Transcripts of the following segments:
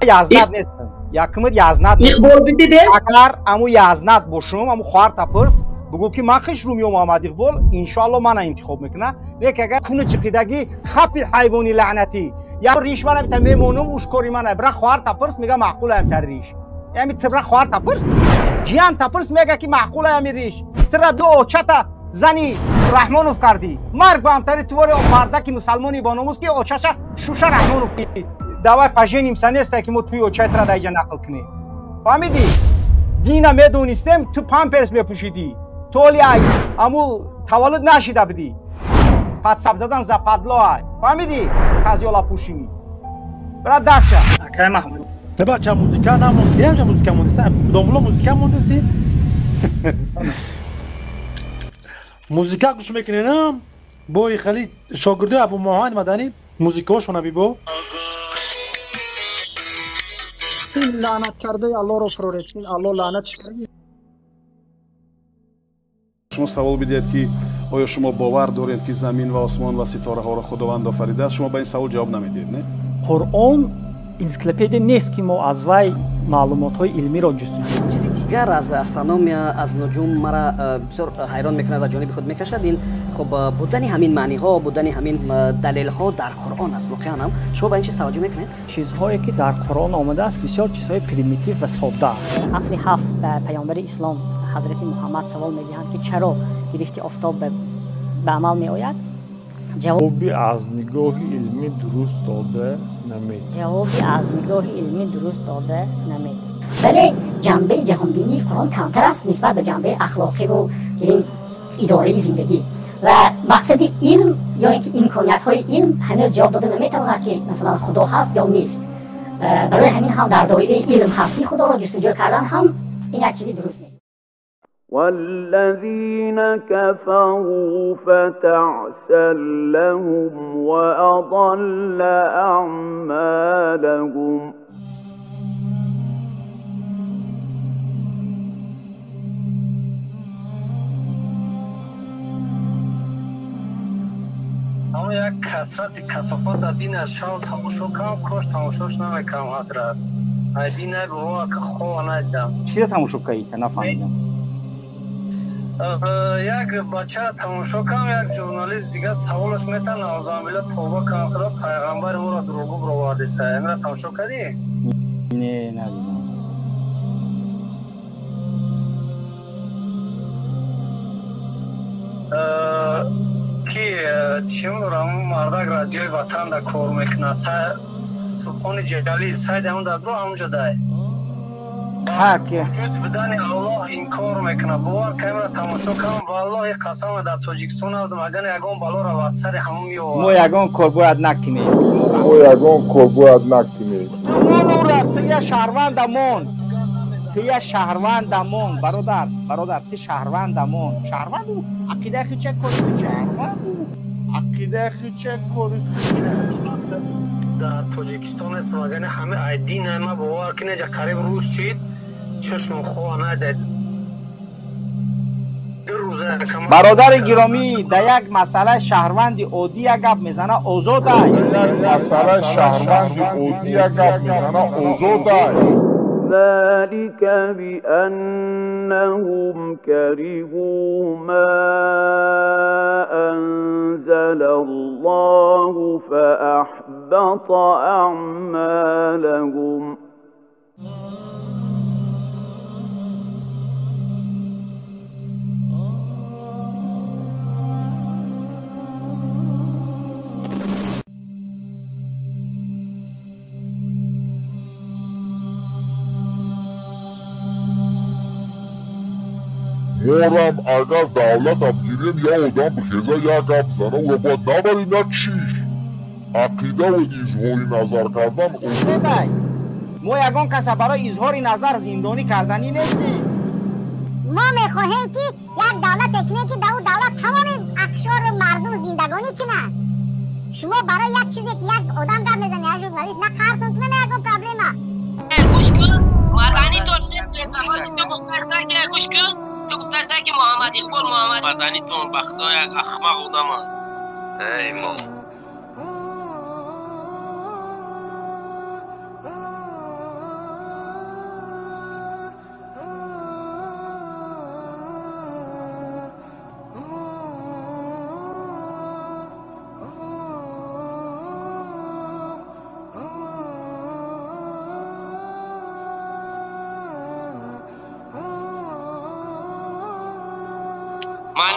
Язнат нестам. Якумит язнат нестам. Агар аму язнат бошум, аму хоҳар тапирс, бугӯ ки ман хеш румиё Муҳаммад Иқбол, иншоалло мана интихоб мекуна. Лекин агар куни чиқидагӣ хапи ҳайвони лаънатӣ, як риш мана бита мемонум, уш кори мана. Бира хоҳар тапирс, мега маъқулаям тар риш. Ями тибра хоҳар тапирс, ҷиян тапирс мега ки маъқулаям риш. Тира ду очата зани Раҳмонов кардӣ. Марг ба ҳамтари твори мардаки мусалмони бономус ки очаша Шуша Раҳмонов ки. Давай поженимся неста ки мо туи очайтра дар иҷа нақл кунем. Фаҳмидӣ? Дина медонистем, ту памперс мепӯшидӣ. То оли ай аму таваллуд нашида будӣ. Падсаб задан западло ай. Фаҳмидӣ? Казёла пӯшимӣ. Брат дафша. Акай Маҳмуд. Бача музика намонд. Киямжа музика мондеси? Домулло музика мондеси? Музика гӯш мекунем. Бои хали шогирдои Абу Муҳаммад Маданӣ музикаҳошона бибо. Ин лаънат кардаи Аллоҳро фуроресин, Аллоҳ лаънатш кард. Шумо савол бидиҳед ки оё шумо бовар доред ки замин ва осмон ва ситораҳоро Худованд офаридааст? Шумо ба ин савол ҷавоб намедиҳед, не? Қуръон энсиклопедия нест ки мо аз вай маълумотҳои илмиро ҷустуҷӯ. Чизи дигар аз астрономия, аз нуҷум мара бисёр ҳайрон мекунад ва ҷониби худ мекашад. Ин хуб будани ҳамин маъниҳо, будани ҳамин далелҳо дар Қуръон аст. Воқеан ҳам шумо ба ин чиз таваҷҷӯҳ мекунед? Чизҳое ки дар Қуръон омадааст бисёр чизҳои примитив ва содда аст. Асри ҳафт ба паёмбари ислом ҳазрати Муҳаммад савол медиҳанд ки чаро гирифти офтоб ба амал меояд. Ҷавоби аз нигоҳи илмӣ дуруст дода наметавонад. Ҷавоби аз нигоҳи илмӣ дуруст дода наметавонад. Вале ҷанбаи ҷаҳонбинии Қуръон камтар аст нисбат ба ҷанбаи ахлоқиву идораи зиндагӣ. Ва мақсади илм ё ин ки имкониятҳои илм ҳанӯз ҷавоб дода наметавонад ки масалан Худо ҳаст ё нест. Барои ҳамин ҳам дар доираи илм ҳастии Худоро ҷустуҷӯ кардан ҳам ин як чизи дуруст нест. والذين كفروا فتعسا لهم وأضل أعمالهم. اما یک کثرت کثافات در دین از شام تماشا کنم، کاش تماشاش نمیکنم حضرت. دین بابا که خواه ندیدم. چی تماشا کردی که نفهمیدم؟ як бача тамошо кардам, як журналист дигар саволаш метан, наузубилла тавба кардам, худо пайғамбари моро дурӯғгӯ баровардеса. Инро тамошо кардӣ? Не, надидам. Ки чӣ мегӯям, мардак радиои Ватан да кор мекунад, Субҳони Ҷалил, сайд ҳамон дар ду ҳамонҷо дай. Вуҷуд будани Аллоҳ инкор мекунад. Бовар кунед, инро тамошо кардам, валлоҳи қасам дар Тоҷикистон набудам, агар ягон балоро аз сари ҳамон меовард. Мо ягон кор бояд накунем. Мо ягон кор бояд накунем. Ту я шаҳрвандамон. Ту я шаҳрвандамон, бародар, бародар, ту шаҳрвандамон. Шаҳрванду ақидаи хи че кори шаҳрванду ақидаи хи че кори. Дар Тоҷикистон нестам, агар ҳама ай дин ма бовар кунед, қариб рӯз шид, чашмам хова надид. Бародари гиромӣ, дар як масъала шаҳрванди оддӣ як гап мезана, озодай. Як масъала шаҳрванди оддӣ як гап мезана, озодай. ذلك بأنهم كرهوا ما أنزل الله فأحبط أعمالهم. Морам агар давлатам гирем, я одам бихеза як гап зана, ӯро бояд набарӣ накшиш. Ақидаву изҳори назар кардан озодай. Мо ягон каса барои изҳори назар зиндонӣ карданӣ нестем. Мо мехоҳем ки як давлате кунем ки дар он давлат тамоми ақшори мардум зиндагонӣ кунанд. Шумо барои як чизе ки як одам гап мезанад, як журналист, на қаҳртон кунад, на ягон проблема. Гӯш кун, маданитон нест, ту гуфтаи гӯш кун. Ту гуфтаи ки Муҳаммад Иқбол Муҳаммад маданитон бахто як ахмақ одама. Эй мо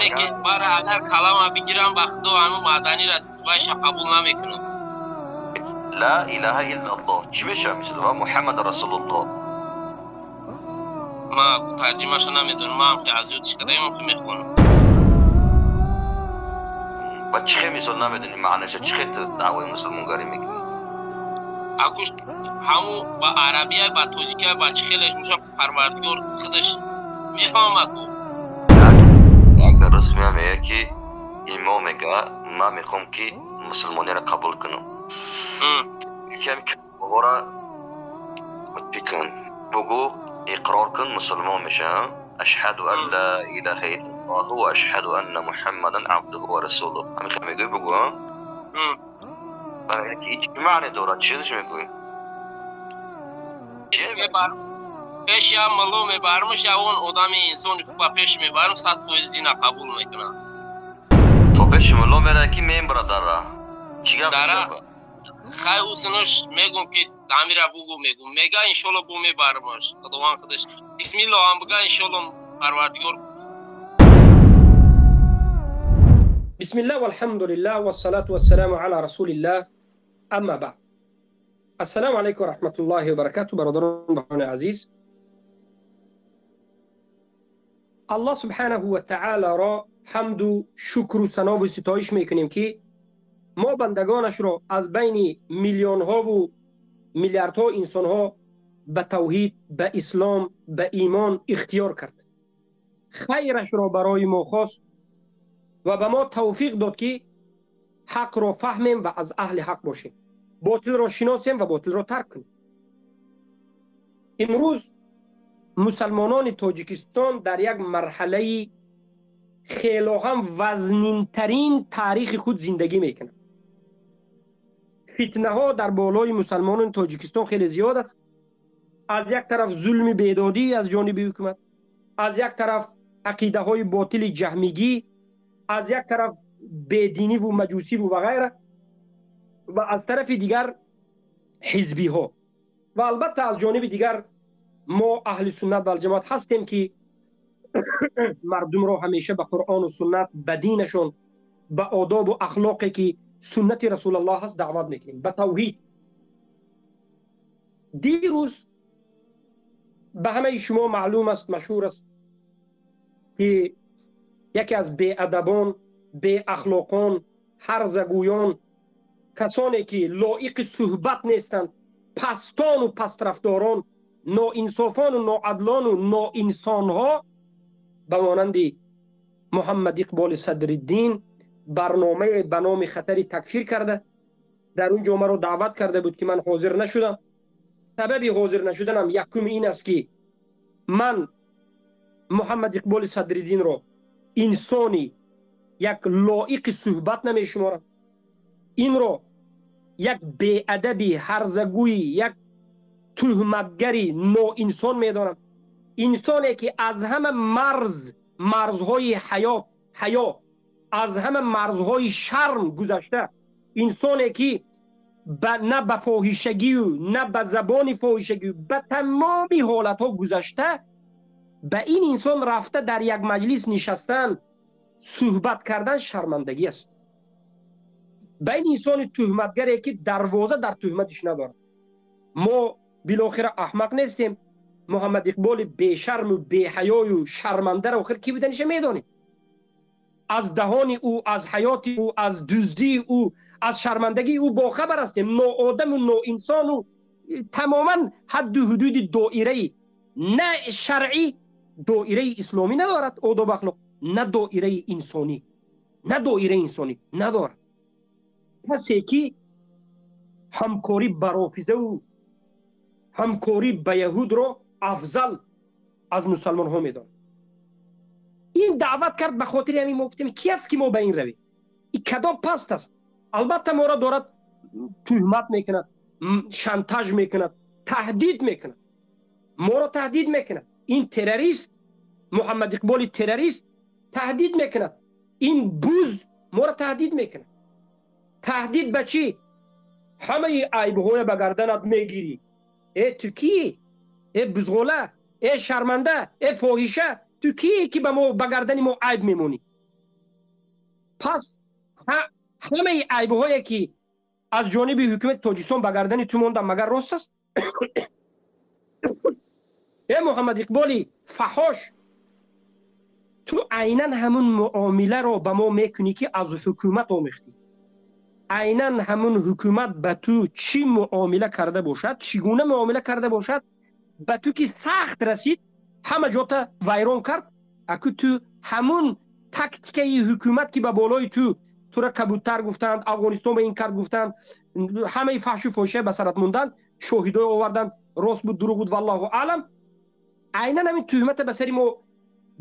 Не ки бара агар калама бигирам ба худо ҳамун маданира вайша қабул намекунам. Ла илаҳа иллаллоҳ чӣ мешавад мисол ва Муҳаммад расулуллоҳ? Ма тарҷимаша намедонам, ман ки аз ёд шикадаем ки мехонам. Ба чӣ хел мисол намедонӣ маънаша, чӣ хел ту даъвои мусулмонгарӣ мекунӣ? Акуш ҳаму ба арабия, ба тоҷикия, ба чӣ хелеш меша, Парвардигор худаш мефаҳмад ку. Як рӯз меоям, мегӯяд ки имом мега, ман мехоҳам ки мусулмониро қабул кунам. Кам калимаҳоро чӣ кун, бугӯ, иқрор кун, мусулмон мешавам. Ашҳаду ан ла илаҳа иллаллоҳу ва ашҳаду анна муҳаммадан абдуҳу ва расулуҳ. Ҳамин хел мегӯӣ, бугӯ. Чӣ маъне дорад? Чизаш мегӯӣ? Пеш я мало мебармш, я он одами инсони ба пеш мебарам, 100% дина қабул мекунам. То пеши мулло меравӣ ки мембара дара? Чӣ гап дара? Хай усинаш мегум ки дамира бугу мегум. Мега иншолло бу мебармаш. Худованд худаш. Бисмиллоҳ ҳам буга иншолло Парвардигор. بسم الله والحمد لله والصلاة والسلام على رسول الله اما بعد. السلام علیکم و رحمت الله و برکاته. برادران عزیز، الله سبحانه و تعالی را حمد و شکر و ثنا و ستایش میکنیم که ما بندگانش را از بین میلیون ها و میلیاردها انسان ها به توحید، به اسلام، به ایمان اختیار کرد. خیرش را برای ما خواست و به ما توفیق داد که حق را فهمیم و از اهل حق باشیم، باطل را شناسیم و باطل را ترک کنیم. امروز مسلمانان تاجیکستان در یک مرحله خیلی هم وزنینترین تاریخ خود زندگی میکنند. فتنه ها در بالای مسلمانان تاجیکستان خیلی زیاد است. از یک طرف ظلم بیدادی از جانب حکومت، از یک طرف عقیده های باطل جهمیگی، از یک طرف بیدینی و مجوسی و غیره، و از طرف دیگر حزبی ها، و البته از جانب دیگر ما اهل سنت و الجماعت هستیم که مردم را همیشه به قرآن و سنت، به دینشون، به آداب و اخلاقی که سنت رسول الله هست دعوت میکنیم، به توحید. دیروز به همه شما معلوم است، مشهور است که یکی از بی‌ادبان، بی اخلاقان، هرزگویان، کسانی که لایق صحبت نیستند، پستان و پسترفداران، ناانصافان و ناعدلان و ناانسانها به مانند محمد اقبال صدرالدین برنامه به نام خطر تکفیر کرده. در اونجا مرا دعوت کرده بود که من حاضر نشدم. سبب حاضر نشدنم یکم این است که من محمد اقبال صدرالدین را انسانی یک لایق صحبت نمی شمارم. این را یک بی‌ادبی، هرزگویی، یک تهمتگری، ناانسان میدانم. انسانی که از همه مرزهای حیا، از همه مرزهای شرم گذشته، انسانی که نه به فاحشگی و نه به زبان فاحشگی، به تمامی حالتها گذشته، به این انسان رفته در یک مجلس نشستن، صحبت کردن شرمندگی است. به این انسان تهمتگری که دروازه در تهمتش ندارد. ما بالاخره احمق نیستیم. محمد اقبال بی‌شرم و بی‌حیای و شرمنده را آخر کی بودنش میدانیم. از دهان او، از حیات او، از دزدی او، از شرمندگی او باخبر هستیم. ناآدم و ناانسان و تماما حد و حدود دایره نه شرعی، دایره اسلامی ندارد آداب اخلاق، نه دایره انسانی، نه دایره انسانی ندارد. کسی که همکاری با رافضه و همکاری با یهود را افضل از مسلمان ها میداند. این دعوت کرد به خاطر همین ما گفتیم کی است که ما به این رویم؟ این کدام پست است؟ البته ما را دارد تهمت میکند، شانتاژ میکند، تهدید میکند، ما را تهدید میکند. این تروریست، محمد اقبال تروریست تهدید میکند. این بوز ما را تهدید میکند. تهدید به چی؟ همه عیب‌های به گردنت میگیری. ای تو کی؟ ای بزغوله، ای شرمنده، ای فاحشه، تو کی که به ما به گردن ما عیب میمونی؟ Пас ҳамаи айбҳое ки аз ҷониби ҳукумати Тоҷикистон ба гардани ту монда, магар рост аст? Э Муҳаммад Иқболи фаҳош, ту айнан ҳамун муомиларо ба мо мекунӣ, ки аз ҳукумат омехтӣ. Айнан ҳамун ҳукумат ба ту чӣ муомила карда бошад, чӣ гуна муомила карда бошад, ба ту ки сахт расид, ҳама ҷота вайрон кард. Аку ту ҳамун тактикаи ҳукумат, ки ба болои ту тура кабутар гуфтанд, Афғонистон ба ин кард гуфтанд, ҳамаи фаҳшу фоҳиша ба сарат монданд, шоҳидое оварданд, рост буд, дурӯғ буд, валлоҳу аълам. Айнан ҳамин туҳмата ба сари мо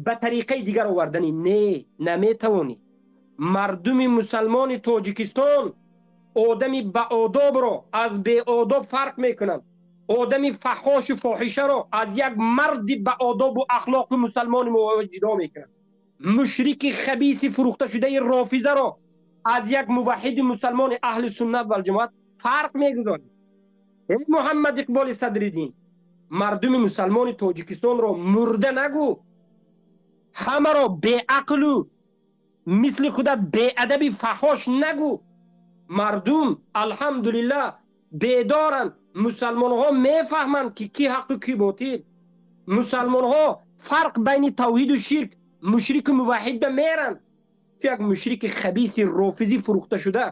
ба тариқаи дигар оварданӣ не, наметавонӣ. Мардуми мусалмони Тоҷикистон одами баодобро аз беодоб фарқ мекунанд, одами фаҳошу фоҳишаро аз як марди баодобу ахлоқи мусалмони мо ҷудо мекунанд, мушрики хабиси фурӯхташудаи рофизаро аз як муваҳҳиди мусалмони аҳли суннат валҷамоат фарқ мегузоранд. Эй Муҳаммад Иқболи Садриддин, мардуми мусалмони Тоҷикистонро мурда нагӯ, ҳамаро беақлу мисли худат беадаби фаҳош нагӯ. Мардум алҳамдулиллаҳ бедоранд, мусалмонҳо мефаҳманд, ки ки ҳаққу ки ботил. Мусалмонҳо фарқ байни тавҳиду ширк, мушрику муваҳҳид ба меранд. Ту як мушрики хабиси рофизӣ фурӯхташуда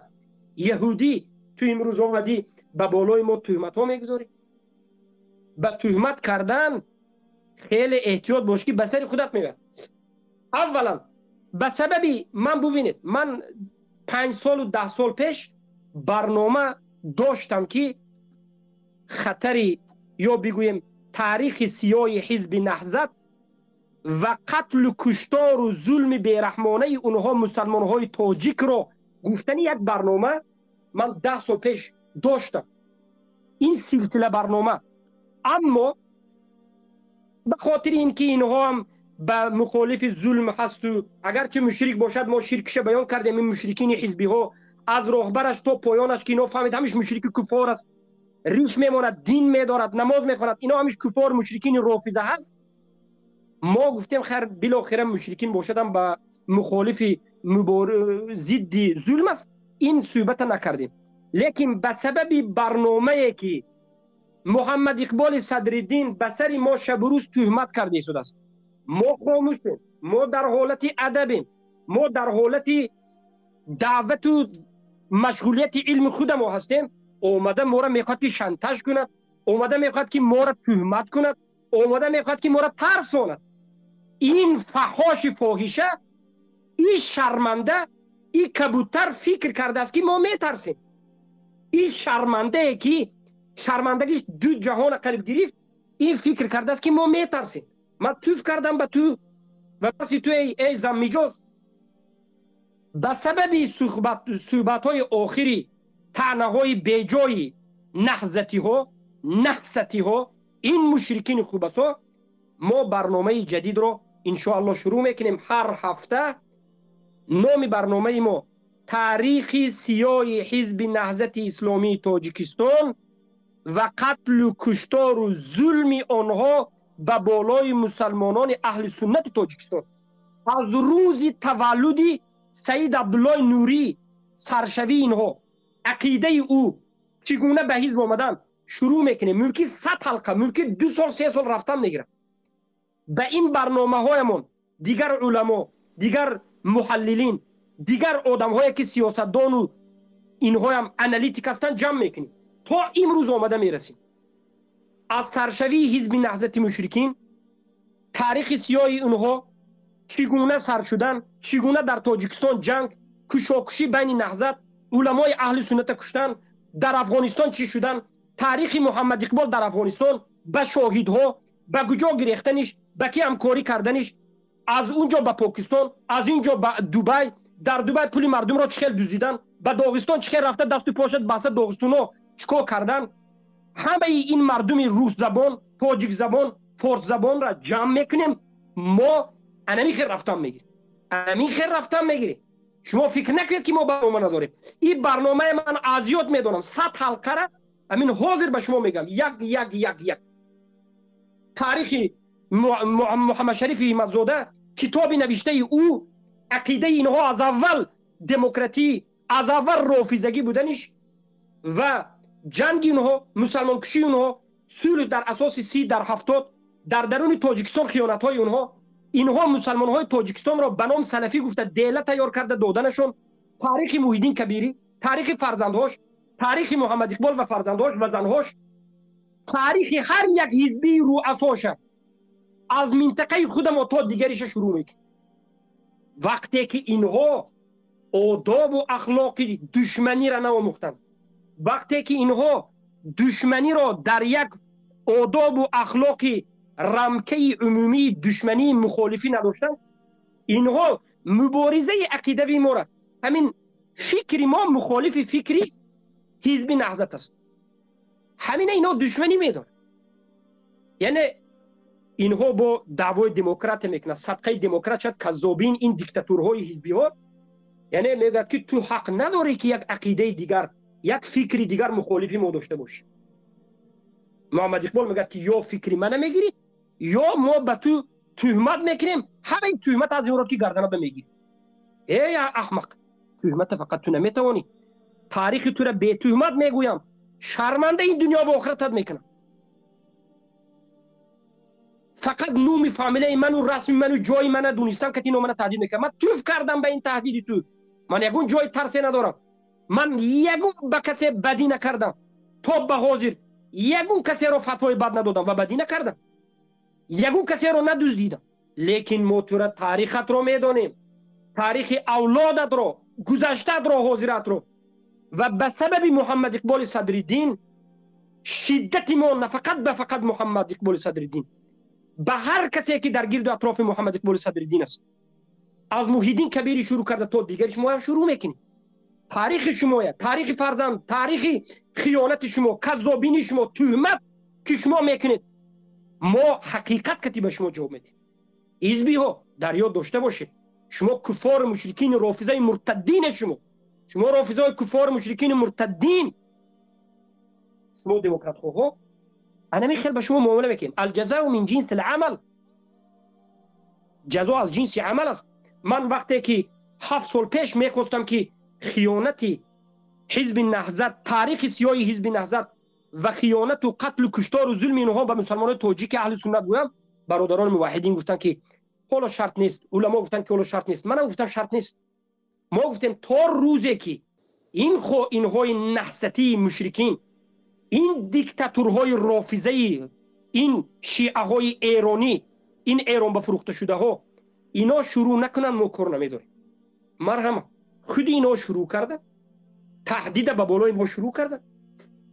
яҳудӣ, ту имрӯз омадӣ ба болои мо туҳматҳо мегузорӣ. Ба туҳмат кардан хеле эҳтиёт бош, ки ба сари худат меояд. Аввалан ба сабаби ман бубинед, ман 5 солу 10 сол пеш барнома доштам, ки хатари ё бигӯем таърихи сиёҳи ҳизби Наҳзат ва қатлу куштору зулми бераҳмонаи онҳо мусалмонҳои тоҷикро гуфтани як барнома ман 10 сол пеш доштам, ин силсила барнома. Аммо ба хотири ин ки инҳо ҳам ба мухолифи зулм ҳасту, агарчи мушрик бошад, мо ширкиша баён кардем. Ин мушрикини ҳизбиҳо аз роҳбараш то поёнаш, ки ино фаҳмид ҳамиш мушрики куффор аст, риш мемонад, дин медорад, намоз мехонад, ино ҳамиш куффор мушрикини рофиза ҳаст. Мо гуфтем хайр, билохира мушрикин бошадам ба мухолифи зидди зулм аст, ин суҳбата накардем. Лекин ба сабаби барномае ки Муҳаммад Иқболи Садриддин ба сари мо шабу рӯз туҳмат карда истодааст, мо хомӯшем, мо дар ҳолати адабем, мо дар ҳолати даъвату машғулияти илми худамо ҳастем. Омада моро мехоҳад ки шантаж кунад, омада мехоҳад ки моро туҳмат кунад, омада мехоҳад ки моро тарсонад. Ин фаҳоши фоҳиша, ин шарманда, ин кабутар фикр кардааст, ки мо метарсем. Ин шармандае ки шармандагиш ду ҷаҳона қариб гирифт, ин фикр кардааст, ки мо метарсем. Ман туф кардам ба ту ва паси ту, эй заммиҷоз. Ба сабаби суҳбатҳои охири таънаҳои беҷои наҳзатиҳо, наҳсатиҳо, ин мушрикини хубасо, мо барномаи ҷадидро иншоаллоҳ шурӯъ мекунем ҳар ҳафта. Номи барномаи мо таърихи сиёҳи ҳизби Наҳзати Исломии Тоҷикистон ва қатлу куштору зулми онҳо ба болои мусалмонони аҳли суннати Тоҷикистон аз рӯзи таваллуди Саид Абдуллои Нурӣ, саршавии инҳо, ақидаи ӯ, чӣ гуна ба ҳизб омадан шурӯъ мекунем. Мумкин 100 ҳалқа, мумкин 2 сол, 3 сол рафтан мегирад. Ба ин барномаҳоямон дигар уламо, дигар муҳаллилин, дигар одамҳое ки сиёсатдону инҳоям аналитик ҳастанд ҷамъ мекунем. То имрӯз омада мерасем. Аз саршавии ҳизби Наҳзати мушрикин, таърихи сиёҳи онҳо, чӣ гуна сар шудан, чӣ гуна дар Тоҷикистон ҷанг, кушокушӣ байни Наҳзат, уламои аҳли сунната куштан, дар Афғонистон чӣ шудан, таърихи Муҳаммад Иқбол дар Афғонистон, ба шоҳидҳо, ба куҷо гирехтаниш, ба ки ҳамкорӣ карданиш, аз он ҷо ба Покистон, аз ин ҷо ба Дубай, дар Дубай пули мардумро чӣ хел дуздидан, ба Доғистон чӣ хел рафта дасту пошад баста доғистонҳо чӣ кор кардан. Ҳамаи ин мардуми русзабон, тоҷикзабон, форсзабонро ҷамъ мекунем. Мо анами хел рафтан мегирем, анами хел рафтан мегирем. Шумо фикр накунед, ки мо барнома надорем. Ин барномаи ман аз ёд медонам, 100 ҳалқара ҳамин ҳозир ба шумо мегӯям, як як як як таърихи Муҳаммадшарифи Ҳимматзода, китоби навиштаи ӯ, ақидаи инҳо аз аввал демократӣ аз аввал рофизагӣ буданиш ва ҷанги онҳо, мусалмонкушии онҳо, сулҳ дар асоси 30 дар 70, дар даруни Тоҷикистон хиёнатҳои онҳо, инҳо мусалмонҳои Тоҷикистонро ба ном салафӣ гуфта дела тайёр карда доданашон, таърихи Муҳиддин Кабирӣ, таърихи фарзандҳош, таърихи Муҳаммад Иқбол ва фарзандҳош ва занҳош, таърихи ҳар як ҳизбии рӯасоша аз минтақаи худамо то дигариша шурӯъ мекунад. Вақте ки инҳо одобу ахлоқи душманиро наомӯхтанд, вақте ки инҳо душманиро дар як одобу ахлоқи рамкаи умумии душмании мухолифӣ надоштанд, инҳо муборизаи ақидавии мора, ҳамин фикри мо мухолифи фикри ҳизби Наҳзат аст, ҳамина инҳо душманӣ медоранд. Яъне инҳо бо даъвои демократия мекунанд, садқаи демократ шад каззобин ин диктатурҳои ҳизбиҳо. Яъне мегӯяд, ки ту ҳақ надорӣ, ки як ақидаи дигар, як фикри дигар мухолифи мо дошта бошӣ. Муҳаммад Иқбол мегӯяд, ки ё фикри мана мегирӣ, ё мо ба ту туҳмат мекунем, ҳамаи туҳмат аз инро ки гарданаба мегирӣ. Эй аҳмақ, туҳмата фақат ту наметавонӣ, таърихи тура бетуҳмат мегӯям, шарманда ин дунё ва охиратат мекунам. Фақат нуми фамилияи ману расми ману ҷои мана донистам, ки ино мана таҳдид мекунам. Ман туф кардам ба ин таҳдиди ту. Ман ягон ҷои тарсе надорам, ман ягон ба касе бадӣ накардам, то ба ҳозир ягон касеро фатвои бад надодам ва бадӣ накардам, ягон касеро надуздидам. Лекин мо тура таърихатро медонем, таърихи авлодатро, гузаштаатро, ҳозиратро. Ва ба сабаби Муҳаммад Иқболи Садриддин шиддати мо нафақат ба фақат Муҳаммад Иқболи Садриддин, ба ҳар касе, ки дар гирду атрофи Муҳаммад Иқболи Садриддин аст, аз Муҳиддин Кабири шурӯъ карда то дигариш, мо ҳам шурӯъ мекунем таърихи шумоя, таърихи фарзанд, таърихи хиёнати шумо, каззобини шумо, туҳмат ки шумо мекунед. Мо ҳақиқат кати ба шумо ҷавоб медиҳем. Ҳизбиҳо, дар ёд дошта бошед, шумо куффори, мушрикини, рофизаи муртаддине. Шумо рофизаҳои куффори, мушрикини, муртаддин, шумо демократхоҳҳо, анами хел ба шумо муомила мекунем. الجزاء من جنس العمل, ҷазо аз ҷинси амал аст. Ман вақте ки 7 сол пеш мехостам, ки хиёнати ҳизби Наҳзат, таърихи сиёҳи ҳизби Наҳзат ва хиёнату қатлу куштору зулми инҳо ба мусалмонои тоҷики аҳли суннат гӯям, бародарони муваҳидин гуфтанд, ки ҳоло шарт нест, уламо гуфтанд, ки ҳоло шарт нест, манам гуфтам, шарт нест. Мо гуфтем, то рӯзе ки ин хоинҳои наҳсатии мушрикин, ин диктатурҳои рофизаи, ин шиаҳои эронӣ, ин Эрон ба фурӯхташудаҳо, ино шурӯъ накунанд, мо кор намедорем. Марҳама, худи ино шурӯъ карда, таҳдида ба болои мо шурӯъ карда,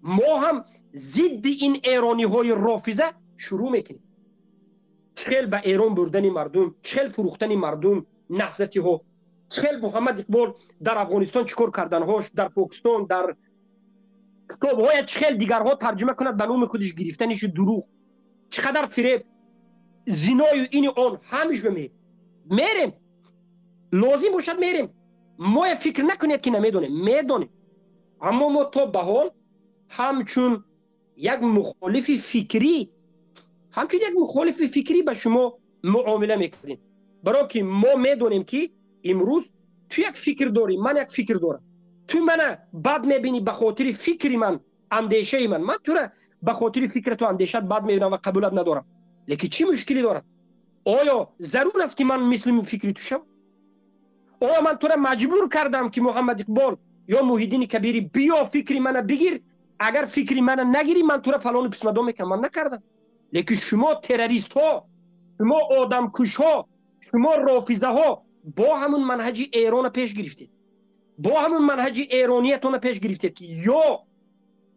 мо ҳам зидди ин эрониҳои рофиза шурӯъ мекунем. Чхел ба Эрон бурдани мардум, чхел фурӯхтани мардум, наҳзатиҳо, чхел Муҳаммад Иқбол дар Афғонистон чӣ кор карданҳош, дар Покистон, дар китобҳоя чхел дигарҳо тарҷума кунад, ба номи худиш гирифтанишу, дурӯғ, чӣ қадар фиреб, зиною ини он, ҳамиш ба мерем, лозим бошад мерем. Моя фикр накунед, ки намедонем, медонем. Аммо мо то ба ҳол ҳамчун як мухолифи фикрӣ, ҳамчун як мухолифи фикрӣ ба шумо муомила мекардем, баро ки мо медонем, ки имрӯз ту як фикр дорӣ, ман як фикр дорам. Ту мана бад мебинӣ ба хотири фикри ман, андешаи ман, ман тура ба хотири фикрату андешат бад мебинам ва қабулат надорам. Лекин чӣ мушкилӣ дорад? Оё зарур аст, ки ман мисли фикри ту шавам? Оё ман тура маҷбур кардам, ки Муҳаммад Иқбол ё Муҳиддини Кабирӣ, биё фикри мана бигир, агар фикри мана нагирӣ, ман тура фалону писмадон мекунам? Ман накардам. Лекин шумо террористҳо, шумо одамкушҳо, шумо рофизаҳо бо ҳамун манҳаҷи Эрона пеш гирифтед, бо ҳамун манҳаҷи эрониятона пеш гирифтед, ки ё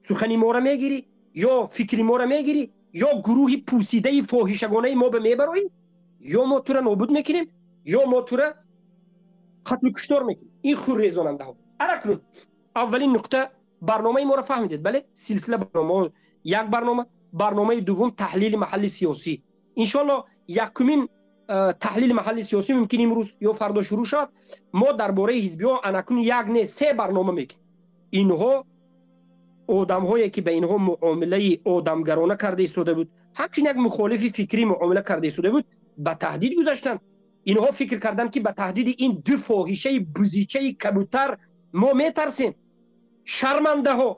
сухани моро мегирӣ, ё фикри моро мегирӣ, ё гурӯҳи пӯсидаи фоҳишагонаи мо ба мебароӣ, ё мо тура нобуд мекунем, ё мо тура қатлу куштор мекунем. Ин хуррезонандаҳо. Аракнун аввалин нуқта барномаи моро фаҳмидед, бале? Силсила барномаҳо, як барнома, барномаи дуввум таҳлили маҳалли сиёсӣ. Иншоалло, якумин таҳлили маҳалли сиёсӣ мумкин имрӯз ё фардо шурӯъ шавад. Мо дар бораи ҳизбиҳо анакун як не, се барнома мекунем. Инҳо одамҳое, ки ба инҳо муомилаи одамгарона карда истода буд, ҳамчун як мухолифи фикрӣ муомила карда истода буд, ба таҳдид гузаштанд. Инҳо фикр карданд, ки ба таҳдиди ин ду фоҳишаи бузичаи кабутар мо метарсем. Шармандаҳо!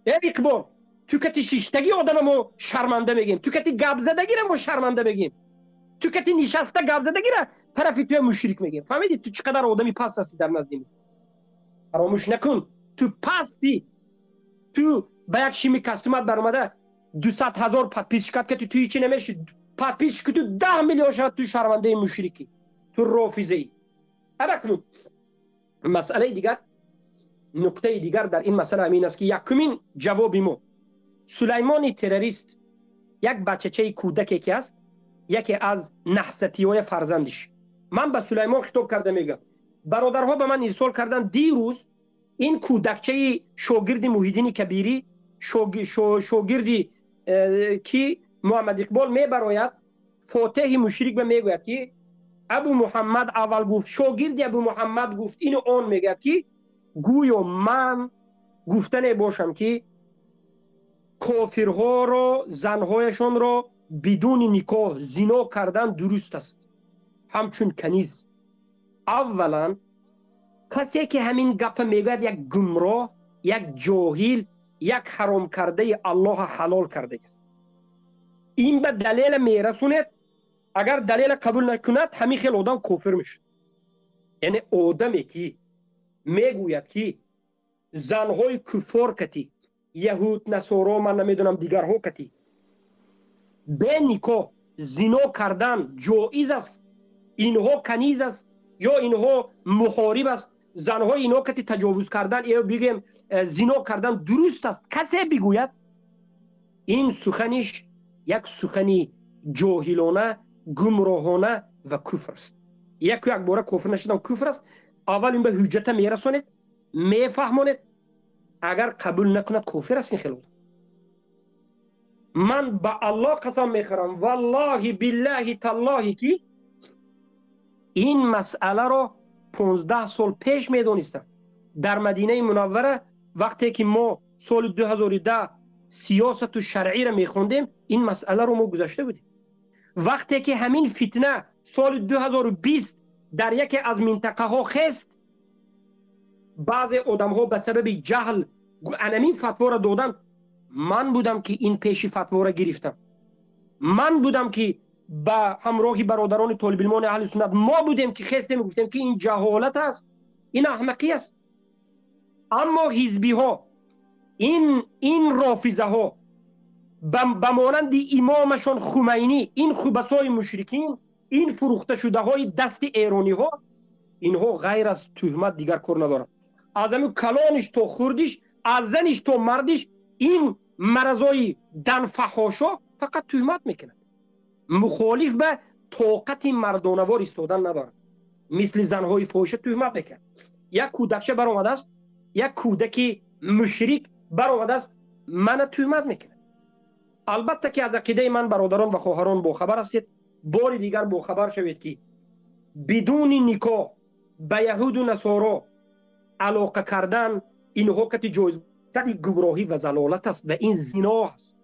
Э Иқбол, ту кати шиштагӣ одама мо шарманда мегем, ту кати гапзадагира мо шарманда мегем, ту кати нишаста гапзадагира тарафи туя мушрик мегем. Фаҳмидӣ, ту чӣ қадар одами паст ҳастӣ дар назди мо? Фаромӯш накун, ту пастӣ. Ту ба як шими костюмат баромада 200 000 подписчикат ки ту ҳичи намеши. Подписчики ту 10 миллион шавад, ту шармандаи мушрикӣ, ту рофизаӣ. Акнун масъалаи дигар, нуқтаи дигар дар ин масъала ҳамин аст, ки якумин ҷавоби мо: Сулаймони террорист як бачачаи кӯдаке ки аст, яке аз наҳсатиҳои фарзандиш. Ман ба Сулаймон хитоб карда мегӯям: бародарҳо ба ман ирсол карданд дирӯз, ин кӯдакчаи шогирди Муҳиддини Кабирӣ, шогирди ки Муҳаммад Иқбол, мебарояд, фотеҳи мушрик ба мегӯяд, ки Абу Муҳаммад аввал гуфт, шогирди Абу Муҳаммад гуфт, ину он мегӯяд, ки гӯё ман гуфтане бошам, ки кофирҳоро занҳояшонро бидуни никоҳ зино кардан дуруст аст, ҳамчун каниз. Аввалан, касе ки ҳамин гапа мегӯяд, як гумроҳ, як ҷоҳил, як ҳаромкардаи Аллоҳа ҳалол кардааст. Ин ба далела мерасонед, агар далела қабул накунад, ҳамин хел одам кофир мешавад. Яъне одаме ки мегӯяд, ки занҳои куффор кати, яҳуд, насоро, ман намедонам, дигарҳо кати бе никоҳ зино кардан ҷоиз аст, инҳо каниз аст ё инҳо муҳориб аст, занҳои инҳо кати таҷовуз кардан ё бигӯем зино кардан дуруст аст, касе бигӯяд, ин суханиш як сухани ҷоҳилона, гумроҳона ва куфр аст. Яку якбора кофир нашудан куфр аст. Аввал ин ба ҳуҷҷата мерасонед, мефаҳмонед, агар қабул накунад, кофир аст ин хел одам. Ман ба Аллоҳ қасам мехӯрам, валлоҳи, биллаҳи, таллоҳи, ки ин масъаларо 15 сол пеш медонистам. Дар Мадинаи Мунаввара, вақте ки мо соли 2010 сиёсату шаръиро мехондем, ин масъаларо мо гузашта будем. Вақте ки ҳамин фитна соли 2020 дар яке аз минтақаҳо хест, баъзе одамҳо ба сабаби ҷаҳл анамин фатворо доданд. Ман будам ки ин пеши фатворо гирифтам. Ман будам ки ба ҳамроҳи бародарони толибилмони аҳли суннат мо будем ки хестем, гуфтем, ки ин ҷаҳолат аст, ин аҳмақӣ аст. Аммо ҳизбиҳо, ин рофизаҳо ба монанди имомашон Хумайнӣ, ин хубасои мушрикин, ин фурӯхташудаҳои дасти эрониҳо, инҳо ғайр аз туҳмат дигар кор надоранд. Аз ҳамин калониш то хурдиш, аз заниш то мардиш, ин маразои данфаҳошо фақат туҳмат мекунад. Мухолиф ба тоқати мардонавор истодан надорад, мисли занҳои фоҳиша туҳмат мекунад. Як кӯдакча баромадааст, як кӯдаки мушрик баромадааст, мана туҳмат мекунад. Албатта ки аз ақидаи ман бародарон ва хоҳарон бохабар ҳастед. Бори дигар бохабар шавед, ки бидуни никоҳ ба яҳуду насоро алоқа кардан, инҳо кати ҷоиз, гумроҳӣ ва залолат аст ва ин зино аст.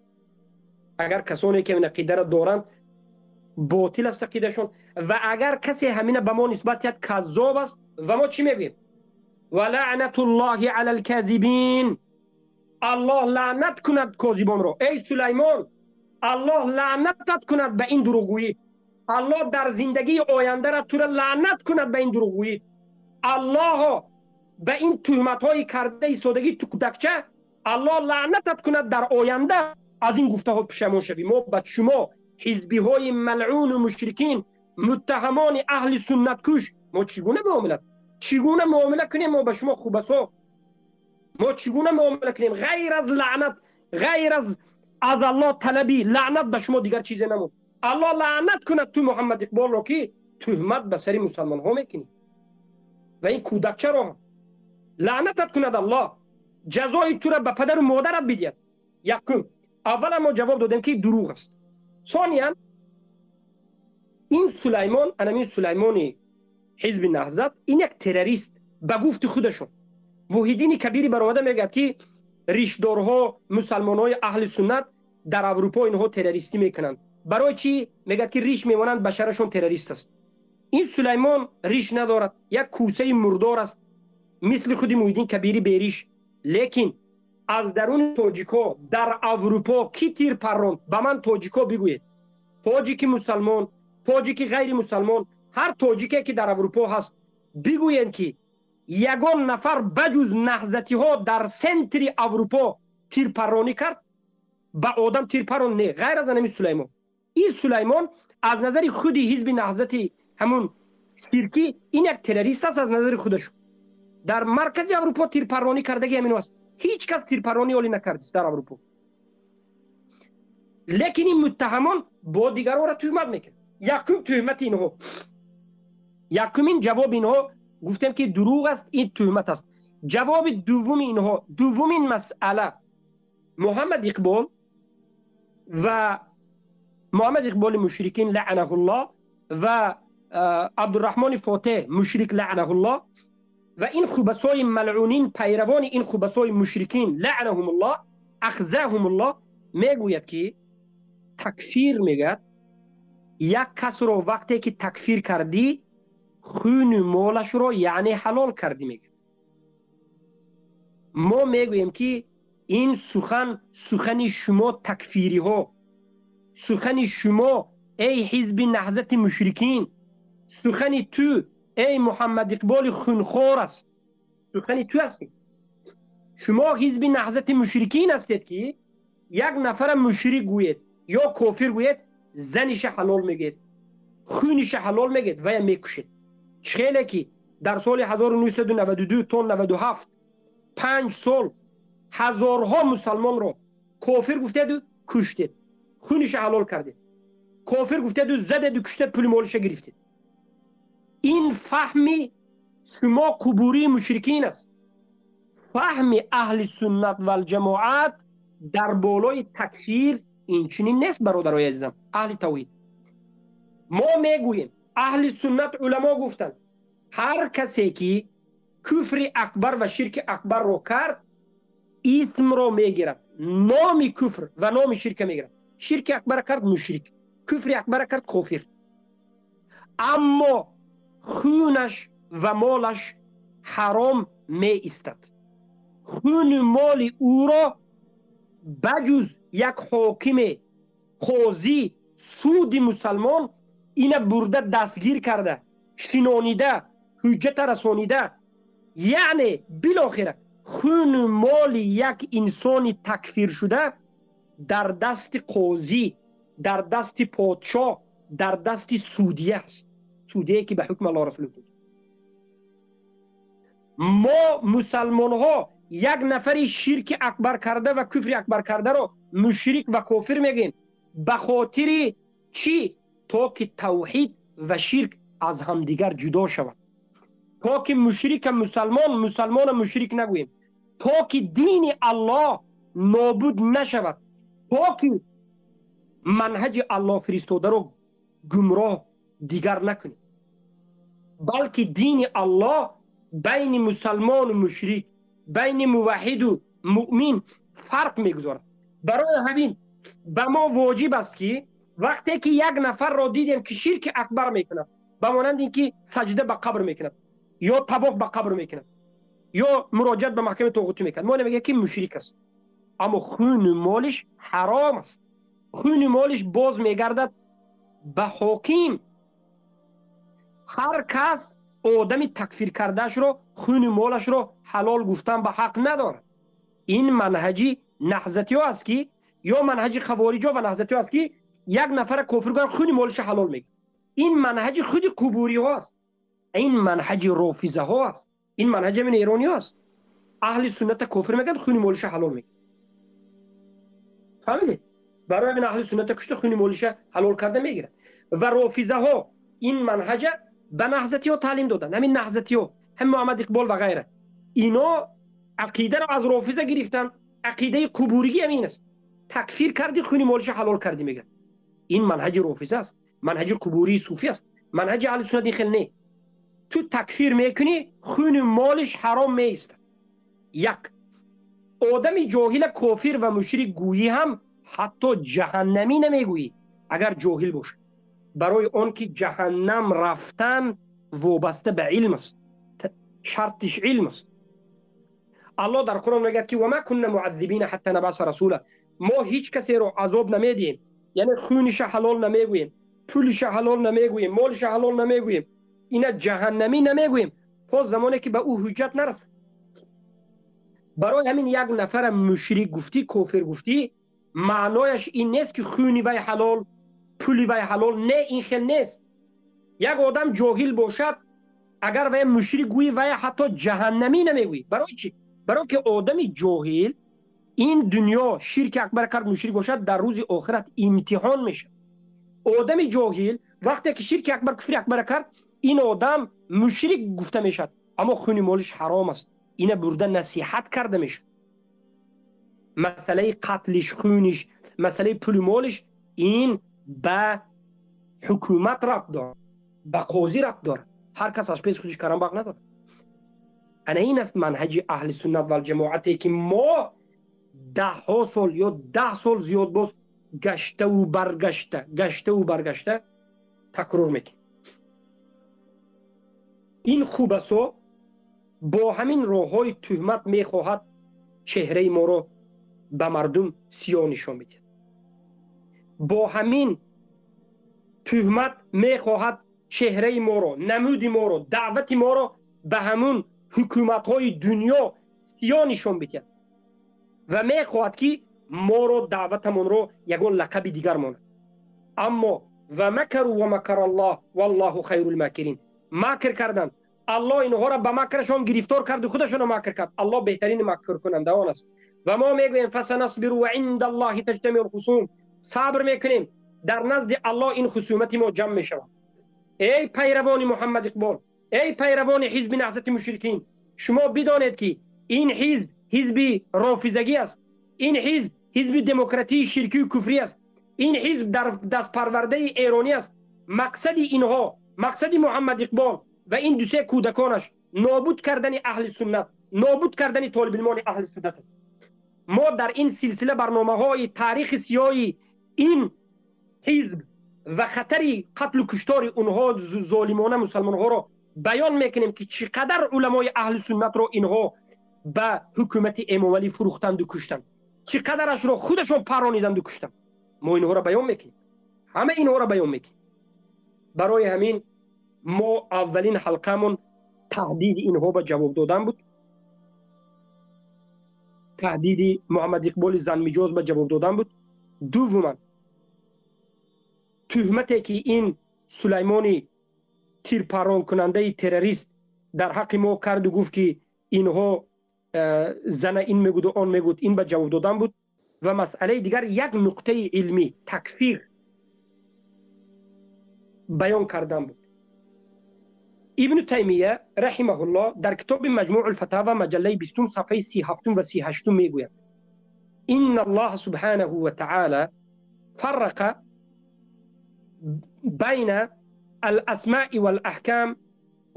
Агар касоне ки ин ақидаро доранд, ботил аст ақидашон. Ва агар касе ҳамина ба мо нисбат диҳад, каззоб аст. Ва мо чӣ мегӯем? Ва лаънатуллоҳи ала лказибин. Аллоҳ лаънат кунад козибонро. Эй Сулаймон, Аллоҳ лаънатат кунад ба ин дурӯғгӯӣ. Аллоҳ дар зиндагии ояндара тура лаънат кунад ба ин дурӯғгӯӣ. Аллоҳо ба ин туҳматҳои карда истодагии ту кӯдакча, Аллоҳ лаънатат кунад, дар оянда аз ин гуфтаҳо пушаймон шавӣ. Мо ба шумо, ҳизбиҳои малъуну мушрикин, муттаҳамони аҳли суннаткуш, мо чӣ гуна муомила, чӣ гуна муомила кунем? Мо ба шумо, хубасо, мо чӣ гуна муомила кунем? Ғайр аз лаънат, ғайр аз Аллоҳ талаби лаънат ба шумо дигар чизе намуд. Аллоҳ лаънат кунад ту Муҳаммад Иқболро, ки туҳмат ба сари мусалмонҳо мекунӣ, ва ин кӯдакчаро лаънатат кунад Аллоҳ, ҷазои тура ба падару модарат бидиҳад. Якум, аввала мо ҷавоб додем, ки дурӯғ аст. Сониян, ин Сулаймон, анамин Сулаймони ҳизби Наҳзат, ин як террорист ба гуфти худашон. Муҳиддини Кабири баромада мегӯяд, ки ришдорҳо, мусалмонҳои аҳли суннат дар Аврупо инҳо террористӣ мекунанд. Барои чӣ? Мегӯяд, ки риш мемонанд, башарашон террорист аст. Ин Сулаймон риш надорад, як кӯсаи мурдор аст, мисли худи Муҳиддин Кабири бериш. Лекин аз даруни тоҷикҳо дар Аврупо кӣ тир парронд? Ба ман тоҷикҳо бигӯед, тоҷики мусалмон, тоҷики ғайри мусалмон, ҳар тоҷике ки дар Аврупо ҳаст, бигӯед ки ягон нафар баҷуз наҳзатиҳо дар центри Аврупо тирпарронӣ кард? Ба одам тирпаррон не, ғайр аз ҳамин Сулаймон. Ин Сулаймон аз назари худи ҳизби наҳзати ҳамун ширкӣ ин як террорист аст аз назари худашон. Дар маркази Аврупо тирпарронӣ кардаги ҳамино аст. Ҳеҷ кас тирпарронӣ олӣ накардист дар Аврупо. Лекин ин муттаҳамон бо дигаронро туҳмат мекунанд. Якум туҳмати инҳо, якумин ҷавоби инҳо гуфтем ки дурӯғ аст, ин туҳмат аст. Ҷавоби дуввуми инҳо, дуввумин масъала, Муҳаммад Иқбол ва Муҳаммад Иқболи мушрикин лаънаҳуллоҳ ва Абдурраҳмони Фотеҳ мушрик лаънаҳуллоҳ ва ин хубасои малъунин, пайравони ин хубасои мушрикин лаънаҳумуллоҳ ахзаҳумуллоҳ мегӯяд ки такфир мегӯяд як касро вақте ки такфир кардӣ хуни молашро яъне ҳалол кардӣ мегӯяд. Мо мегӯем ки ин сухан сухани шумо такфириҳо, сухани шумо эй ҳизби наҳзати мушрикин, сухани ту эй Муҳаммад Иқболи хунхор аст, сухани ту аст. Шумо ҳизби наҳзати мушрикин ҳастед ки як нафара мушрик гӯед ё кофир гӯед, заниша ҳалол мегӯед, хуниша ҳалол мегӯед ва я мекушед. Хеле ки дар соли 1992 то 97 5 сол ҳазорҳо мусалмонро кофир гуфтеду куштед, хуниша ҳалол кардед, кофир гуфтеду задеду куштед, пули молиша гирифтед. Ин фаҳми шумо қубурии мушрикин аст. Фаҳми аҳли суннат валҷамоат дар болои такфир инчунин нест, бародарои азизам, аҳли тавҳид. Мо мегӯем аҳли суннат уламо гуфтанд ҳар касе ки куфри акбар ва ширки акбарро кард исмро мегирад, номи куфр ва номи ширка мегирад. Ширки акбара кард мушрик, куфри акбара кард кофир. Аммо хунаш ва молаш ҳаром меистад. Хуни моли ӯро баҷуз як ҳокиме, қозӣ, суди мусалмон ина бурда дастгир карда, шинонида, ҳуҷҷата расонида, яъне билохира хуни моли як инсони такфиршуда дар дасти қозӣ, дар дасти подшоҳ, дар дасти судия аст. Судие ки ба ҳукми Аллоҳ расул. Мо мусалмонҳо як нафари ширки акбар карда ва куфри акбар кардаро мушрик ва кофир мегӯем. Ба хотири чӣ? То ки тавҳид ва ширк аз ҳамдигар ҷудо шавад, то ки мушрика мусалмон, мусалмона мушрик нагӯем, то ки дини Аллоҳ нобуд нашавад, то ки манҳаҷи Аллоҳ фиристодаро гумроҳ дигар накунем, балки дини Аллоҳ байни мусалмону мушрик, байни муваҳиду муъмин фарқ мегузорад. Барои ҳамин ба мо воҷиб аст ки вақте ки як нафарро дидем ки ширки акбар мекунад, ба монанди ин ки саҷда ба қабр мекунад ё тавоф ба қабр мекунад ё муроҷиат ба маҳкамаи тоғутӣ мекунад, мо намегӯем ки мушрик аст, аммо хуни молиш ҳаром аст. Хуни молиш боз мегардад ба ҳоким. Ҳар кас одами такфир кардаашро хуни молашро ҳалол гуфтан ба ҳақ надорад. Ин манҳаҷи наҳзатиҳо аст ки ё манҳаҷи хавориҷо ва наҳзатиҳо аст ки як нафара кофир гӯянд хуни молиша ҳалол мегӯяд. Ин манҳаҷи худи қубуриҳо аст, ин манҳаҷи рофизаҳо аст, ин манҳаҷи ҳамин эрониҳо аст. Аҳли сунната кофир мегӯянд, хуни молиша ҳалол мегӯяд. Фаҳмидед? Барои ҳамин аҳли сунната кушта хуни молиша ҳалол карда мегирад. Ва рофизаҳо ин манҳаҷа ба наҳзатиҳо таълим доданд. Ҳамин наҳзатиҳо, ҳамин Муҳаммад Иқбол ва ғайра, ино ақидаро аз рофиза гирифтанд. Ақидаи қубуригӣ ҳамин аст. Такфир кардӣ, хуни молиша ҳалол кардӣ мегӯяд. Ин манҳаҷи рофиза аст, манҳаҷи қубурии суфӣ аст. Манҳаҷи аҳли суннат ин хел не. Ту такфир мекунӣ, хуни молиш ҳаром меистад. Як одами ҷоҳила кофир ва мушрик гӯӣ ҳам ҳатто ҷаҳаннамӣ намегӯӣ агар ҷоҳил бошад. Барои он ки ҷаҳаннам рафтан вобаста ба илм аст, шартиш илм аст. Аллоҳ дар Қуръон мегӯяд ки وما كنا معذبين حتى نبعث رسولا. Мо ҳеҷ касеро азоб намедиҳем, яъне хуниша ҳалол намегӯем, пулиша ҳалол намегӯем, молиша ҳалол намегӯем, ина ҷаҳаннамӣ намегӯем то замоне ки ба ӯ ҳуҷҷат нарасад. Барои ҳамин як нафара мушрик гуфтӣ, кофир гуфтӣ, маънояш ин нест ки хуни вай ҳалол, пули вай ҳалол. Не, ин хел нест. Як одам ҷоҳил бошад, агар вай мушрик гӯӣ, вай ҳатто ҷаҳаннамӣ намегӯӣ. Барои чӣ? Барои ки одами ҷоҳил ин дунё ширки акбар кард, мушрик бошад, дар рӯзи охират имтиҳон мешавад. Одами ҷоҳил вақте ки ширки акбар, куфри акбар кард, ин одам мушрик гуфта мешавад, аммо хуни молиш ҳаром аст. Ина бурда насиҳат карда мешавад. Масъалаи қатлиш, хуниш, масъалаи пули молиш ин ба ҳукумат рабт дорад, ба қозӣ рабт дорад. Ҳар кас аз пеши худиш карамбақ надорад. Ана ин аст манҳаҷи аҳли суннат валҷамоате ки мо даҳҳо сол ё 10 сол зиёд боз гаштаву баргашта, гаштаву баргашта такрор мекунем. Ин хубасо бо ҳамин роҳҳои туҳмат мехоҳад чеҳраи моро ба мардум сиёҳ нишон бидиҳад. Бо ҳамин туҳмат мехоҳад чеҳраи моро, намуди моро, даъвати моро ба ҳамун ҳукуматҳои дунё сиёҳ нишон бидиҳад ва мехоҳад ки моро даъватамонро ягон лақаби дигар монад. Аммо ва макару ва макара Аллоҳ валлоҳу хайрул макирин. Макр карданд, Аллоҳ инҳоро ба макрашон гирифтор кард, худашонро макр кард. Аллоҳ беҳтарин макркунандаон аст. Ва мо мегӯем фасанасбиру ва инда Аллоҳи таҷтамиул хусум. Сабр мекунем, дар назди Аллоҳ ин хусумати мо ҷамъ мешавад. Эй пайравони Муҳаммад Иқбол, эй пайравони ҳизби наҳзати мушрикин, шумо бидонед ки ин ҳизб ҳизби рофизагӣ аст, ин ҳизб ҳизби демократии ширкию куфрӣ аст, ин ҳизб дар дастпарвардаи эронӣ аст. Мақсади инҳо, мақсади Муҳаммад Иқбол ва ин дусе кӯдаконаш нобуд кардани аҳли суннат, нобуд кардани толибилмони аҳли суннат аст. Мо дар ин силсила барномаҳои таърихи сиёҳи ин ҳизб ва хатари қатлу куштори онҳо золимона мусалмонҳоро баён мекунем ки чӣ қадар уламои аҳли суннатро инҳо ба ҳукумати эмомалӣ фурӯхтанду куштанд, чӣ қадарашро худашон парониданду куштанд. Мо инҳоро баён мекунем, ҳама инҳоро баён мекунем. Барои ҳамин мо аввалин ҳалқамон таҳдиди инҳо ба ҷавоб додан буд, таҳдиди Муҳаммад Иқболи занмиҷоз ба ҷавоб додан буд. Дуввуман туҳмате ки ин Сулаймони тирпаронкунандаи террорист дар ҳаққи мо карду гуфт ки инҳо зана ин мегуду он мегуд, ин ба ҷавоб додан буд. Ва масъалаи дигар як нуқтаи илмӣ такфир баён кардан буд. Ибну Таймия раҳимаҳуллоҳ дар китоби Маҷмӯъул Фатава маҷаллаи 20 сафҳаи 37 ва 38 мегӯяд: инна Аллоҳа субҳанаҳу ва таъала фаррақа байна الأسماء والأحكام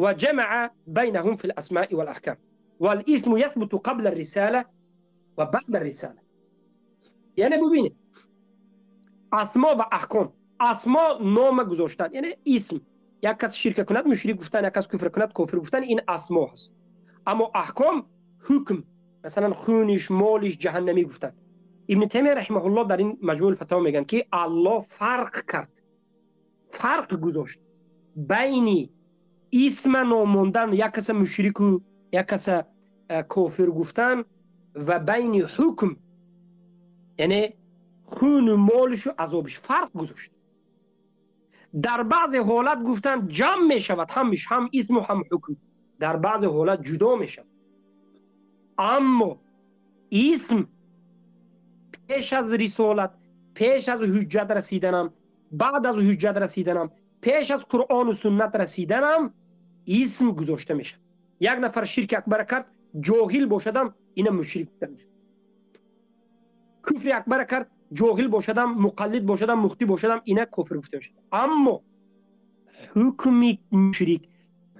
وجمع بينهم في الأسماء والأحكام والإثم يثبت قبل الرسالة وبعد الرسالة. یعنی ببینید اسما و احکام، اسما نام گذاشتن، یعنی اسم، یک کس شرک کند مشرک گفتن، یک کس کفر کند کافر گفتن، این اسما هست. اما احکام حکم، مثلا خونش، مالش جهنمی گفتن. ابن تیمیه رحمه الله در این مجموع الفتاوا میگن که الله فرق کرد، فرق گذاشت بین اسم ناموندن، یک کس مشرک و یک کس کافر گفتن، و بین حکم، یعنی خون و مالش و عذابش فرق گذاشت. در بعض حالت گفتن جمع می شود، همش هم اسم و هم حکم، در بعض حالت جدا می شود. اما اسم پیش از رسالت، پیش از حجت رسیدنم، بعد از حجت رسیدنم، پیش از قرآن و سنت رسیدنم اسم گذاشته میشه. یک نفر شرک اکبر کرد، جاهل باشدم اینا مشرک میشه. کفر اکبر کرد، جاهل باشدم، مقلد باشدم، مختی باشدم، اینا کفر گفته میشه. اما حکم مشرک،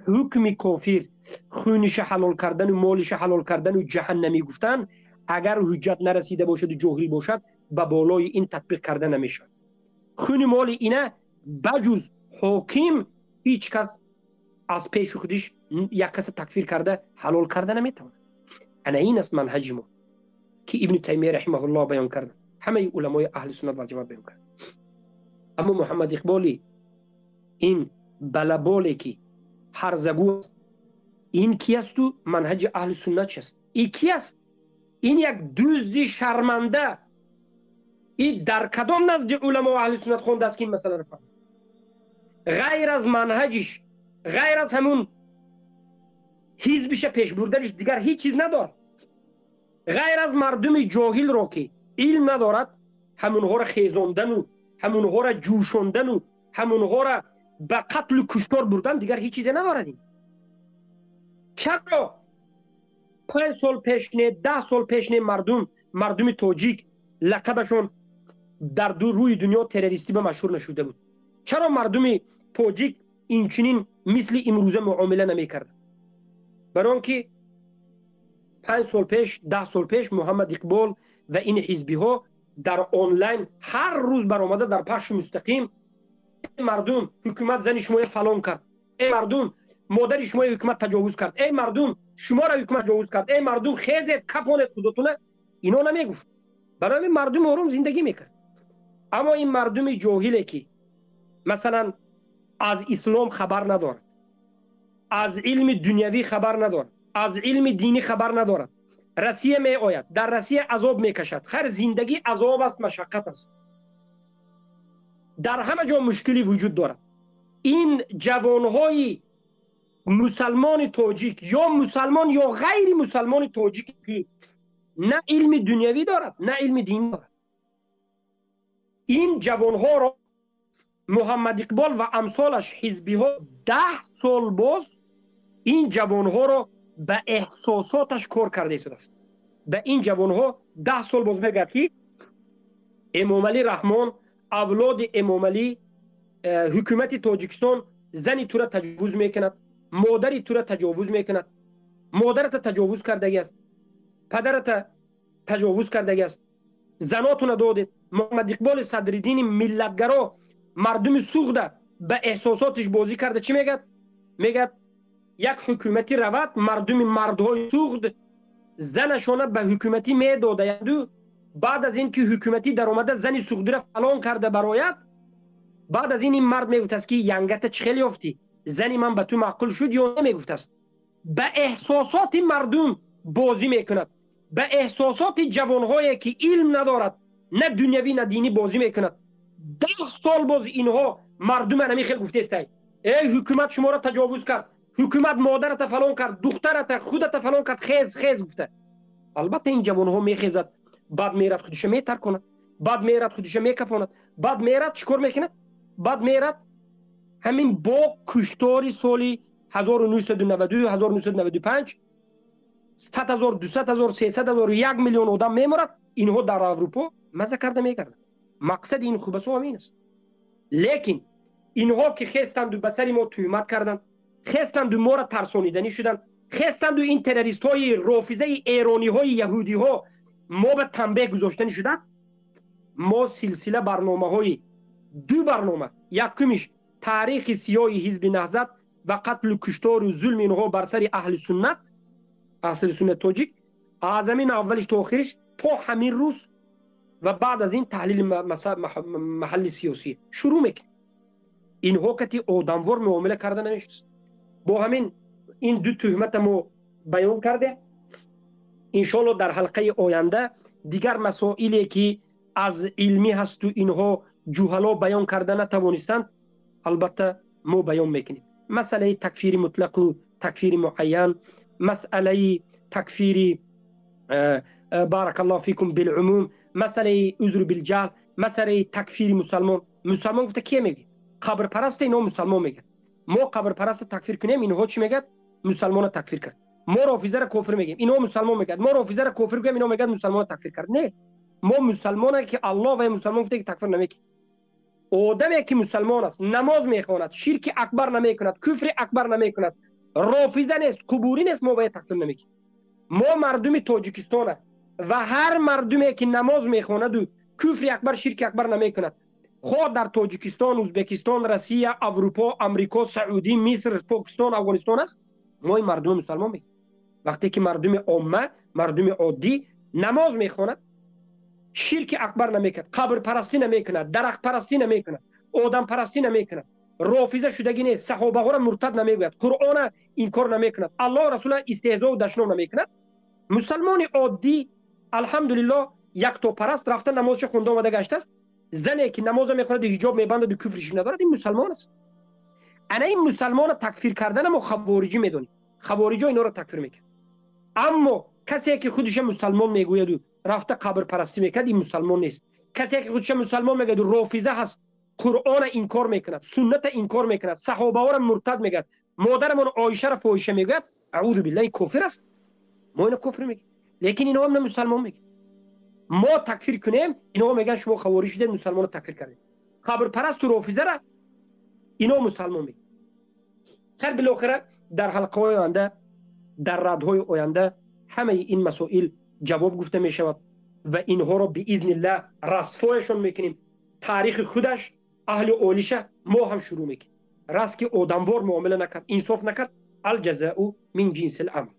حکم کافر، خونش حلال کردن و مالش حلال کردن و جهنمی گفتن، اگر حجت نرسیده باشد و جاهل باشد، به بالای این تطبیق کرده نمیشه. خون مال اینا Баҷуз ҳоким ҳеҷ кас аз пеши худиш як каса такфир карда ҳалол карда наметавонад. Ана ин аст манҳаҷи мо, ки Ибни Таймия раҳимаҳуллоҳ баён карда, ҳамаи уламои аҳли суннат вал ҷамоат баён карда. Аммо Муҳаммад Иқболи ин балаболе ки ҳарзагӯ аст, ин ки асту манҳаҷи аҳли суннат чист? И ки аст? Ин як дузди шарманда. И дар кадом назди уламо аҳли суннат хондааст, ки ин масъаларо фаҳмид? Ғайр аз манҳаҷиш, ғайр аз ҳамун ҳизбиша пеш бурданиш дигар ҳеҷ чиз надорад. Ғайр аз мардуми ҷоҳилро, ки илм надорад, ҳамунҳоро хезондану ҳамунҳоро ҷӯшондану ҳамунҳоро ба қатлу куштор бурдан дигар ҳеҷ чизе надорад. Ин чаро 5 сол пеш не, 10 сол пеш не, мардуми тоҷик лақабашон дар рӯи дунё террористӣ ба машҳур нашуда буд? Чаро мардуми тоҷик инчунин мисли имрӯза муомила намекард? Барои он ки 5 сол пеш, 10 сол пеш Муҳаммад Иқбол ва ин ҳизбиҳо дар онлайн ҳар рӯз баромада дар пахши мустақим: эй мардум, ҳукумат зани шумоя фалон кард, эй мардум, модари шумоя ҳукумат таҷовуз кард, эй мардум, шуморо ҳукумат таҷовуз кард, эй мардум, хезед, кафонед худотуна. Ино намегуфт. Барои ҳамин мардум ором зиндагӣ мекард. Аммо ин мардуми ҷоҳиле, ки масалан аз ислом хабар надорад, аз илми дунявӣ хабар надорад, аз илми динӣ хабар надорад, Россия меояд, дар Россия азоб мекашад. Хайр, зиндагӣ азоб аст, машаққат аст, дар ҳама ҷо мушкилӣ вуҷуд дорад. Ин ҷавонҳои мусалмони тоҷик ё мусалмон ё ғайри мусалмони тоҷик, ки на илми дунявӣ дорад, на илми динӣ дорад, ин ҷавонҳоро Муҳаммад Иқбол ва амсолаш ҳизбиҳо 10 сол боз ин ҷавонҳоро ба эҳсосоташ кор карда истодааст. Ба ин ҷавонҳо 10 сол боз мегӯяд, ки Эмомалӣ Раҳмон, авлоди Эмомалӣ, ҳукумати Тоҷикистон зани тура таҷовуз мекунад, модари тура таҷовуз мекунад, модарата таҷовуз кардагӣ аст, падарата таҷовуз кардагӣ аст, занотуна додед. Муҳаммад Иқболи Садриддини миллатгаро мардуми Суғда ба эҳсосотиш бозӣ карда чӣ мегӯяд? Мегӯяд як ҳукуматӣ равад, мардуми мардҳои Суғд занашона ба ҳукуматӣ медодаянду баъд аз ин ки ҳукуматӣ даромада зани суғдиро фалон карда барояд, баъд аз ин ин мард мегуфтааст, ки янгата чӣ хел ёфтӣ, зани ман ба ту маъқул шуд ё намегуфтааст. Ба эҳсосоти мардум бозӣ мекунад, ба эҳсосоти ҷавонҳое, ки илм надорад, на дунявӣ на динӣ бозӣ мекунад. 10 сол боз инҳо мардума ҳамин хел гуфтестай: эй ҳукумат шуморо таҷовуз кард, ҳукумат модарата фалон кард, духтарата, худата фалон кард, хез хез гуфта. Албатта ин ҷавонҳо мехезад, баъд мерад худиша метарконад, баъд мерад худиша мекафонад, баъд мерад чӣ кор мекунад? Баъд мерад ҳамин бо куштори соли 1992, 1995 100 ҳазор, 200 ҳазор, 300 ҳазор, 1 миллион одам меморад. Инҳо дар Аврупо маза карда мегарданд. Мақсади ин хубасо ҳамин аст. Лекин инҳо ки хестанду ба сари мо туҳмат карданд, хестанду моро тарсониданӣ шуданд, хестанду ин террористҳои рофизаи эрониҳои яҳудиҳо мо ба танбеҳ гузоштанӣ шуданд, мо силсила барномаҳои ду барнома, якумиш таърихи сиёҳи ҳизби Наҳзат ва қатлу куштору зулми инҳо бар сари аҳли суннат, аҳли суннат тоҷик, аз ҳамин аввалиш то охириш то ҳамин рӯз ва баъд аз ин таҳлили маҳалли сиёсӣ шурӯъ мекунем. Инҳо кати одамвор муомила карда намешудааст. Бо ҳамин ин ду туҳмата мо баён кардем. Иншоалло дар ҳалқаи оянда дигар масоиле, ки аз илмӣ ҳасту инҳо ҷуҳало баён карда натавонистанд, албатта мо баён мекунем. Масъалаи такфири мутлақу такфири муайян, масъалаи такфири баракаллоҳу фикум билумум, масъалаи узру билҷаҳл, масъалаи такфири мусалмон. Мусалмон гуфта кие мегӯяд? Қабрпараста инҳо мусалмон мегӯяд. Мо қабрпараста такфир кунем, инҳо чӣ мегӯяд? Мусалмона такфир кард. Мо рофизаро кофир мегӯем, инҳо мусалмон мегӯяд. Мо рофизаро кофир гӯем, инҳо мегӯяд мусалмона такфир кард. Не, мо мусалмоне ки Аллоҳ ва мусалмон гуфта ки такфир намекунем. Одаме ки мусалмон аст, намоз мехонад, ширки акбар намекунад, куфри акбар намекунад, рофиза нест, қубурӣ нест, мо бояд такфир намекунем. Мо мардуми Тоҷикистона ва ҳар мардуме ки намоз мехонаду куфри акбар, ширки акбар намекунад, Хоҳ дар Тоҷикистон, Ӯзбекистон, Россия, Аврупо, Амрико, Саудӣ, Миср, Покистон, Афғонистон аст, мо ин мардуми мусалмон мегӯем. Вақте ки мардуми омма, мардуми оддӣ намоз мехонад, ширки акбар намекунад, қабрпарастӣ намекунад, дарахтпарастӣ намекунад, одампарастӣ намекунад, рофиза шудагӣ нест, саҳобаҳоро муртад намегӯяд, Қуръона инкор намекунад, Аллоҳ расула истеҳзову дашном намекунад, мусалмони оддӣ алҳамдулиллоҳ яктопараст рафта намозша хунда омада гаштааст. Зане ки намоза мехонаду ҳиҷоб мебандаду куфри ширк надорад, ин мусалмон аст. Ана ин мусалмона такфир кардана мо хавориҷӣ медонем. Хавориҷо инҳоро такфир мекард. Аммо касе ки худша мусалмон мегӯяду рафта қабрпарастӣ мекард, ин мусалмон нест. Касе ки худша мусалмон мегӯяду рофиза ҳаст, Қуръона инкор мекунад, сунната инкор мекунад, саҳобаҳоро муртад мегӯяд, модарамон Оишаро фоҳиша мегӯяд, аъузу биллаҳ, кофир аст. Мо ино кофир мегӯем, лекин инҳо ҳам мусалмон мегӯянд. Мо такфир кунем, инҳо мегӯянд шумо хаворӣ шудед, мусалмонро такфир кардед. Қабрпарасту рофизаро ино мусалмон мегӯянд. Хайр, билохира дар ҳалқаҳои оянда, дар радҳои оянда ҳамаи ин масоил ҷавоб гуфта мешавад ва инҳоро биизниллаҳ расфояшон мекунем. Таърихи худаш, аҳли олиша мо ҳам шурӯъ мекунем. Раст ки одамвор муомила накард, инсоф накард, алҷазаъу мин ҷинсил амал.